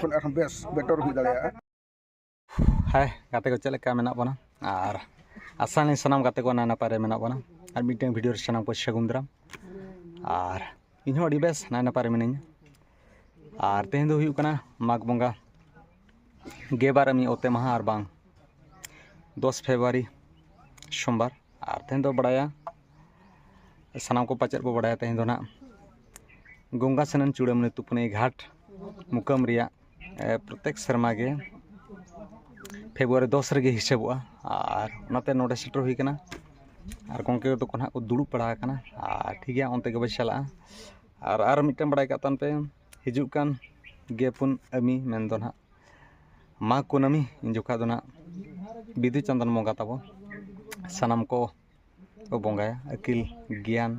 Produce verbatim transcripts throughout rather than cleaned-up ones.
ᱠᱷᱚᱱ ᱟᱨᱦᱚᱸ ᱵᱮᱥ, ᱵᱮᱴᱟᱨ ᱦᱩᱭ ᱫᱟᱲᱮᱭᱟᱜᱼᱟ᱾ ᱦᱮᱸ, ᱜᱟᱛᱮ ᱠᱚ, ᱪᱮᱫ ᱞᱮᱠᱟ ᱢᱮᱱᱟᱜ ᱵᱚᱱᱟ? ᱟᱨ ᱟᱥᱟᱭᱟᱞᱤᱧ ᱥᱟᱱᱟᱢ ᱜᱟᱛᱮ ᱠᱚ ᱱᱟᱭ ᱱᱟᱯᱟᱭ ᱨᱮ ᱢᱮᱱᱟᱜ ᱵᱚᱱᱟ᱾ ᱟᱨ ᱢᱤᱫᱴᱮᱱ ᱵᱷᱤᱰᱤᱭᱳ ᱨᱮ ᱥᱟᱱᱟᱢ ᱠᱚ ᱥᱟᱹᱜᱩᱱ ᱫᱟᱨᱟᱢ᱾ ᱟᱨ ᱤᱧᱦᱚᱸ ᱟᱹᱰᱤ ᱵᱮᱥ ᱱᱟᱭ ᱱᱟᱯᱟᱭ ᱨᱮ ᱢᱤᱱᱟᱹᱧᱟ᱾ ᱟᱨ ᱛᱮᱦᱮᱧ ᱫᱚ ᱦᱩᱭᱩᱜ ᱠᱟᱱᱟ ᱢᱟᱜᱽ ᱵᱚᱸᱜᱟ ᱜᱮᱵᱟᱨ ᱟᱹᱢᱤ ᱚᱛᱮ ᱢᱟᱦᱟ, ᱟᱨ ᱵᱟᱝ ᱫᱚᱥ ᱯᱷᱮᱵᱽᱨᱩᱣᱟᱨᱤ ᱥᱳᱢᱵᱟᱨ᱾ ᱟᱨ ᱛᱮᱦᱮᱧ ᱫᱚ ᱵᱟᱲᱟᱭᱟ, ᱥᱟᱱᱟᱢ ᱠᱚ ᱯᱟᱪᱮᱫ ᱵᱚ ᱵᱟᱲᱟᱭᱟ, ᱛᱮᱦᱮᱧ ᱫᱚ ᱱᱟᱦᱟᱜ ᱜᱚᱝᱜᱟ ᱥᱱᱟᱱ ᱪᱩᱲᱟᱹᱢᱱᱤ ᱛᱩᱯᱩᱱᱤ ᱜᱷᱟᱴ ᱢᱩᱠᱟᱹᱢ ᱨᱮᱭᱟᱜ, ᱮ, ᱯᱨᱚᱛᱮᱠ ᱥᱮᱨᱢᱟ ᱜᱮ ᱯᱷᱮᱵᱽᱨᱩᱣᱟᱨᱤ ᱫᱚᱥ ᱨᱮᱜᱮ ᱦᱤᱥᱟᱹᱵᱚᱜᱼᱟ᱾ ᱟᱨ ᱚᱱᱟᱛᱮ ᱱᱚᱰᱮ ᱥᱮᱴᱮᱨ ᱦᱩᱭ ᱠᱟᱱᱟ᱾ ᱟᱨ ᱜᱚᱝᱠᱮ ᱛᱟᱠᱚ ᱱᱟᱦᱟᱜ ᱠᱚ ᱫᱩᱲᱩᱵ ᱵᱟᱲᱟ ᱟᱠᱟᱱᱟ᱾ ᱟᱨ ᱴᱷᱤᱠ ᱜᱮᱭᱟ, ᱚᱱᱛᱮ ᱜᱮᱵᱚ ᱪᱟᱞᱟᱜᱼᱟ᱾ ᱟᱨ ᱟᱨ ᱢᱤᱫᱴᱟᱝ ᱵᱟᱲᱟᱭ ᱠᱟᱜ ᱛᱟᱵᱚᱱ ᱯᱮ, ᱦᱤᱡᱩᱜ ᱠᱟᱱ ᱜᱮ ᱯᱩᱱ ᱟᱹᱢᱤ, ᱢᱮᱱᱫᱚ ᱱᱟᱦᱟᱜ ᱢᱟᱜᱽ ᱠᱩᱱᱟᱹᱢᱤ, ᱩᱱ ᱡᱚᱠᱷᱟ ᱫᱚ ᱱᱟᱦᱟᱜ ᱵᱤᱫᱩ ᱪᱟᱸᱫᱟᱱ ᱵᱚᱸᱜᱟ ᱛᱟᱵᱚ ᱥᱟᱱᱟᱢ ᱠᱚ ᱠᱚ ᱵᱚᱸᱜᱟᱭᱟ᱾ ᱟᱹᱠᱤᱞ ᱜᱮᱭᱟᱱ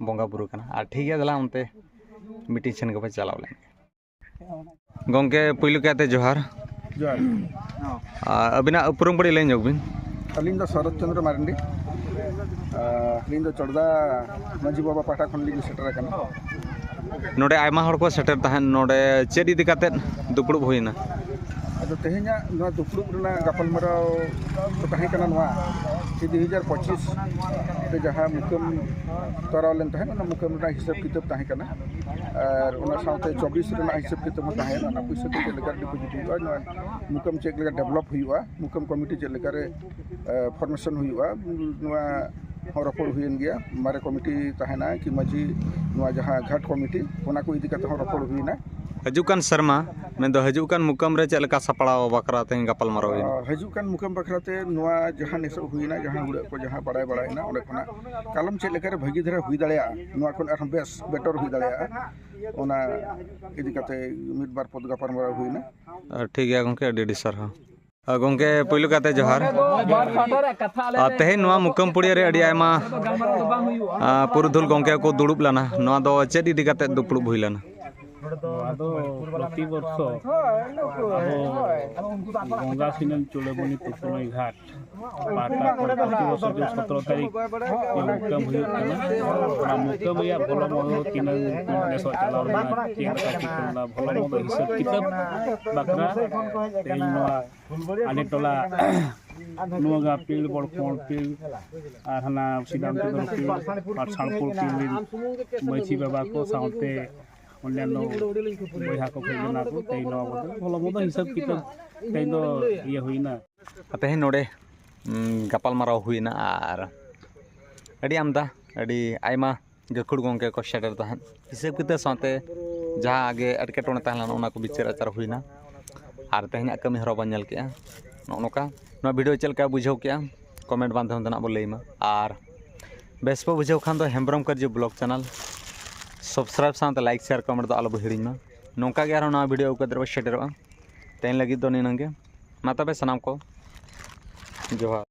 ᱵᱚᱸᱜᱟ ᱵᱩᱨᱩ ᱠᱟᱱᱟ᱾ ᱟᱨ ᱴᱷᱤᱠ ᱜᱮᱭᱟ, ᱫᱮᱞᱟ ᱚᱱᱛᱮ ᱢᱤᱴᱤᱝ ᱥᱮᱱ ᱜᱮᱵᱚ ᱪᱟᱞᱟᱣ ᱞᱮᱱ ᱜᱮ᱾ ᱜᱚᱢᱠᱮ, ᱯᱩᱭᱞᱩ ᱠᱟᱭᱛᱮ ᱡᱚᱦᱟᱨ᱾ ᱡᱚᱦᱟᱨ᱾ ᱟᱨ ᱟᱹᱵᱤᱱᱟᱜ ᱩᱯᱨᱩᱢ ᱠᱟᱹᱴᱤᱡ ᱞᱟᱹᱭ ᱧᱚᱜ ᱵᱤᱱ᱾ ᱟᱹᱞᱤᱧ ᱫᱚ ᱥᱚᱨᱚᱛ ᱪᱚᱸᱫᱽᱨᱚ ᱢᱟᱨᱟᱱᱰᱤ᱾ ᱟᱨ ᱟᱹᱞᱤᱧ ᱫᱚ ᱪᱚᱲᱫᱟ ᱢᱟᱹᱡᱷᱤ ᱵᱟᱵᱟ ᱯᱟᱦᱴᱟ ᱠᱷᱚᱱ ᱞᱤᱧ ᱥᱮᱴᱮᱨ ᱟᱠᱟᱱᱟ᱾ ᱱᱚᱰᱮ ᱟᱭᱢᱟ ᱦᱚᱲ ᱠᱚ ᱥᱮᱴᱮᱨ ᱛᱟᱦᱮᱸᱫ, ᱱᱚᱰᱮ ᱪᱮᱫ ᱤᱫᱤ ᱠᱟᱛᱮᱫ ᱫᱩᱯᱲᱩᱵ ᱦᱩᱭᱱᱟ? ᱟᱫᱚ ᱛᱮᱦᱮᱧᱟᱜ ᱱᱚᱣᱟ ᱫᱩᱯᱲᱩᱵ ᱨᱮᱱᱟᱜ ᱜᱟᱯᱟᱞᱢᱟᱨᱟᱣ ᱫᱚ ᱛᱟᱦᱮᱸ ᱠᱟᱱᱟ ᱱᱚᱣᱟ, ᱡᱮ ᱫᱩ ᱦᱟᱡᱟᱨ ᱯᱚᱸᱪᱤᱥ ᱨᱮ ᱡᱟᱦᱟᱸ ᱢᱩᱠᱟᱹᱢ ᱛᱚᱨᱟᱣ ᱞᱮᱱ ᱛᱟᱦᱮᱸᱫ, ᱚᱱᱟ ᱢᱩᱠᱟᱹᱢ ᱨᱮᱱᱟᱜ ᱦᱤᱥᱟᱹᱵ ᱠᱤᱛᱟᱹᱵ ᱛᱟᱦᱮᱸ ᱠᱟᱱᱟ᱾ ᱟᱨ ᱚᱱᱟ ᱥᱟᱶᱛᱮ ᱪᱚᱵᱵᱤᱥ ᱨᱮᱱᱟᱜ ᱦᱤᱥᱟᱹᱵ ᱠᱤᱛᱟᱹᱵ ᱦᱚᱸ ᱛᱟᱦᱮᱸ ᱠᱟᱱᱟ, ᱚᱱᱟ ᱯᱩᱭᱥᱟᱹ ᱠᱚ ᱪᱮᱫ ᱞᱮᱠᱟ ᱰᱤᱯᱚᱡᱤᱴ ᱦᱩᱭᱩᱜᱼᱟ, ᱱᱚᱣᱟ ᱢᱩᱠᱟᱹᱢ ᱪᱮᱫ ᱞᱮᱠᱟ ᱰᱮᱵᱷᱞᱚᱯ ᱦᱩᱭᱩᱜᱼᱟ, ᱢᱩᱠᱟᱹᱢ ᱠᱚᱢᱤᱴᱤ ᱪᱮᱫ ᱞᱮᱠᱟᱨᱮ, ᱮ, ᱯᱷᱚᱨᱢᱮᱥᱚᱱ ᱦᱩᱭᱩᱜᱼᱟ, ᱱᱚᱣᱟ ᱦᱚᱸ ᱨᱚᱯᱚᱲ ᱦᱩᱭᱮᱱ ᱜᱮᱭᱟ᱾ ᱢᱟᱨᱮ ᱠᱚᱢᱤᱴᱤ ᱛᱟᱦᱮᱱᱟ ᱠᱤ ᱢᱟᱹᱡᱷᱤ, ᱱᱚᱣᱟ ᱡᱟᱦᱟᱸ ᱜᱷᱟᱴ ᱠᱚᱢᱤᱴᱤ, ᱚᱱᱟ ᱠᱚ ᱤᱫᱤ ᱠᱟᱛᱮ ᱦᱚᱸ ᱨᱚᱯᱚᱲ ᱦᱩᱭᱱᱟ᱾ ᱦᱤᱡᱩᱜ ᱠᱟᱱ ᱥᱮᱨᱢᱟ, ᱢᱮᱱᱫᱚ ᱦᱤᱡᱩᱜ ᱠᱟᱱ ᱢᱩᱠᱟᱹᱢ ᱨᱮ ᱪᱮᱫ ᱞᱮᱠᱟ ᱥᱟᱯᱲᱟᱣ ᱵᱟᱠᱷᱨᱟ ᱛᱮᱦᱮᱧ ᱜᱟᱯᱟᱞᱢᱟᱨᱟᱣ ᱦᱩᱭᱱᱟ? ᱟᱨ ᱦᱤᱡᱩᱜ ᱠᱟᱱ ᱢᱩᱠᱟᱹᱢ ᱵᱟᱠᱷᱨᱟ ᱛᱮ ᱱᱚᱣᱟ ᱡᱟᱦᱟᱸ ᱱᱤᱥᱚᱜ ᱦᱩᱭᱱᱟ, ᱡᱟᱦᱟᱸ ᱦᱩᱲᱟᱹᱜ ᱠᱚ ᱡᱟᱦᱟᱸ ᱵᱟᱲᱟᱭ ᱵᱟᱲᱟᱭᱮᱱᱟ, ᱚᱸᱰᱮ ᱠᱷᱚᱱᱟᱜ ᱠᱟᱞᱚᱢ ᱪᱮᱫ ᱞᱮᱠᱟᱨᱮ ᱵᱷᱟᱹᱜᱤ ᱫᱷᱟᱨᱟ ᱦᱩᱭ ᱫᱟᱲᱮᱭᱟᱜᱼᱟ, ᱱᱚᱣᱟ ᱠᱷᱚᱱ ᱟᱨᱦᱚᱸ ᱵᱮᱥ ᱵᱮᱴᱟᱨ ᱦᱩᱭ ᱫᱟᱲᱮᱭᱟᱜᱼᱟ, ᱚᱱᱟ ᱤᱫᱤ ᱠᱟᱛᱮ ᱢᱤᱫ ᱵᱟᱨ ᱯᱚᱫ ᱜᱟᱯᱟᱞᱢᱟᱨᱟᱣ ᱦᱩᱭᱱᱟ᱾ ᱟᱨ ᱴᱷᱤᱠ ᱜᱮᱭᱟ ᱜᱚᱢᱠᱮ, ᱟᱹᱰᱤ ᱟᱹᱰᱤ ᱥᱟᱨᱦᱟᱣ᱾ ᱟᱨ ᱜᱚᱢᱠᱮ, ᱯᱳᱭᱞᱳ ᱠᱟᱛᱮ ᱡᱚᱦᱟᱨ᱾ ᱟᱨ ᱛᱮᱦᱮᱧ ᱱᱚᱣᱟ ᱢᱩᱠᱟᱹᱢ ᱯᱩᱲᱤᱭᱟᱹ ᱨᱮ ᱟᱹᱰᱤ ᱟᱭᱢᱟ, ᱟᱨ, ᱯᱩᱨᱩᱫᱷᱩᱞ ᱜᱚᱢᱠᱮ ᱠᱚ ᱫᱩᱲᱩᱵ ᱞᱮᱱᱟ, ᱱᱚᱣᱟ ᱫᱚ ᱪᱮᱫ ᱤᱫᱤ ᱠᱟᱛᱮ ᱫᱩᱯᱲᱩᱵ ᱦᱩᱭ ᱞᱮᱱᱟ? ᱱᱚᱣᱟ ᱫᱚ ᱯᱨᱚᱛᱤ ᱵᱚᱨᱥᱚ ᱟᱵᱚ ᱜᱚᱝᱜᱟ ᱥᱤᱱᱟᱹᱢ ᱪᱩᱲᱟᱹᱢᱩᱱᱤ ᱛᱩᱯᱩᱱᱟᱹᱭ ᱜᱷᱟᱴ ᱯᱟᱦᱴᱟ ᱠᱷᱚᱱ ᱯᱨᱚᱛᱤ ᱵᱚᱨᱥᱚ ᱡᱮ ᱥᱚᱛᱨᱚ ᱛᱟᱹᱨᱤᱠᱷ ᱢᱩᱠᱟᱹᱢ ᱦᱩᱭᱩᱜ ᱠᱟᱱᱟ᱾ ᱚᱱᱟ ᱢᱩᱠᱟᱹᱢ ᱨᱮᱭᱟᱜ ᱵᱷᱚᱞᱚ ᱢᱚᱱᱫᱚ ᱛᱤᱱᱟᱹᱝ ᱱᱮᱥᱚᱜ ᱪᱟᱞᱟᱣ ᱞᱮᱱᱟ, ᱪᱮᱫ ᱞᱮᱠᱟ ᱪᱤᱠᱟᱹ ᱞᱮᱱᱟ, ᱵᱷᱚᱞᱚ ᱢᱚᱱᱫᱚ ᱦᱤᱥᱟᱹᱵ ᱠᱤᱛᱟᱹᱵ ᱵᱟᱠᱷᱨᱟ ᱛᱮᱦᱮᱧ ᱱᱚᱣᱟ ᱟᱞᱮ ᱴᱚᱞᱟ ᱱᱚᱣᱟ ᱯᱤᱲ, ᱵᱚᱲᱠᱚᱢ ᱯᱤᱲ, ᱟᱨ ᱦᱟᱱᱟ ᱥᱤᱫᱟᱢ ᱪᱚᱸᱫᱽᱨᱚ ᱯᱤᱲ, ᱯᱟᱴᱥᱟᱲᱯᱩᱨ ᱯᱤᱲ ᱨᱮᱱ ᱢᱟᱹᱡᱷᱤ ᱵᱟᱵᱟ ᱠᱚ ᱥᱟᱶᱛᱮ ᱚᱱᱭᱟᱱᱚ ᱵᱚᱭᱦᱟ ᱠᱚ ᱦᱮᱡ ᱞᱮᱱᱟ ᱠᱚ᱾ ᱛᱮᱦᱮᱧ ᱱᱚᱣᱟ ᱵᱚᱫᱚᱞ ᱵᱷᱚᱞᱚ ᱢᱚᱱᱫᱚ ᱦᱤᱥᱟᱹᱵ ᱠᱤᱛᱟᱹᱵ ᱛᱮᱦᱮᱧ ᱫᱚ ᱤᱭᱟᱹ ᱦᱩᱭᱱᱟ᱾ ᱛᱮᱦᱮᱧ ᱱᱚᱰᱮ, ᱩᱢ, ᱜᱟᱯᱟᱞᱢᱟᱨᱟᱣ ᱦᱩᱭᱱᱟ ᱟᱨ ᱟᱹᱰᱤ ᱟᱢᱫᱟ, ᱟᱹᱰᱤ ᱟᱭᱢᱟ ᱜᱟᱹᱠᱷᱩᱲ ᱜᱚᱢᱠᱮ ᱠᱚ ᱥᱮᱴᱮᱨ ᱛᱟᱦᱮᱸᱫ᱾ ᱦᱤᱥᱟᱹᱵ ᱠᱤᱛᱟᱹᱵ ᱥᱟᱶᱛᱮ ᱡᱟᱦᱟᱸ ᱜᱮ ᱮᱴᱠᱮᱴᱚᱬᱮ ᱛᱟᱦᱮᱸ ᱞᱮᱱᱟ, ᱚᱱᱟ ᱠᱚ ᱵᱤᱪᱟᱹᱨ ᱟᱪᱟᱨ ᱦᱩᱭᱱᱟ᱾ ᱟᱨ ᱛᱮᱦᱮᱧᱟᱜ ᱠᱟᱹᱢᱤ ᱦᱚᱨᱟ ᱵᱚᱱ ᱧᱮᱞ ᱠᱮᱜᱼᱟ᱾ ᱱᱚᱜᱼᱚ ᱱᱚᱝᱠᱟ ᱱᱚᱣᱟ ᱵᱷᱤᱰᱤᱭᱳ ᱪᱮᱫ ᱞᱮᱠᱟ ᱵᱩᱡᱷᱟᱹᱣ ᱠᱮᱜᱼᱟ, ᱠᱚᱢᱮᱱᱴ ᱢᱟᱫᱽᱫᱷᱚᱢ ᱛᱮ ᱱᱟᱜ ᱵᱚ ᱞᱟᱹᱭ ᱢᱟ᱾ ᱟᱨ ᱵᱮᱥ ᱯᱮ ᱵᱩᱡᱷᱟᱹᱣ ᱠᱷᱟᱱ ᱫᱚ ᱦᱮᱢᱵᱨᱚᱢ ᱠᱟᱹᱨᱡᱤ ᱵᱞᱚᱜ ᱪᱮᱱᱮᱞ ᱥᱟᱵᱥᱠᱨᱟᱭᱤᱵᱽ ᱥᱟᱶᱛᱮ ᱞᱟᱭᱤᱠ, ᱥᱮᱭᱟᱨ, ᱠᱚᱢᱮᱱᱴ ᱫᱚ ᱟᱞᱚ ᱵᱚ ᱦᱤᱲᱤᱧ ᱢᱟ᱾ ᱱᱚᱝᱠᱟ ᱜᱮ ᱟᱨᱦᱚᱸ ᱱᱟᱣᱟ ᱵᱷᱤᱰᱤᱭᱳ ᱟᱹᱜᱩ ᱠᱟᱛᱮ ᱵᱚ ᱥᱮᱴᱮᱨᱚᱜᱼᱟ᱾ ᱛᱮᱦᱮᱧ ᱞᱟᱹᱜᱤᱫ ᱫᱚ ᱱᱤᱱᱟᱹᱝ ᱜᱮ᱾ ᱢᱟ ᱛᱚᱵᱮ ᱥᱟᱱᱟᱢ ᱠᱚ ᱡᱚᱦᱟᱨ᱾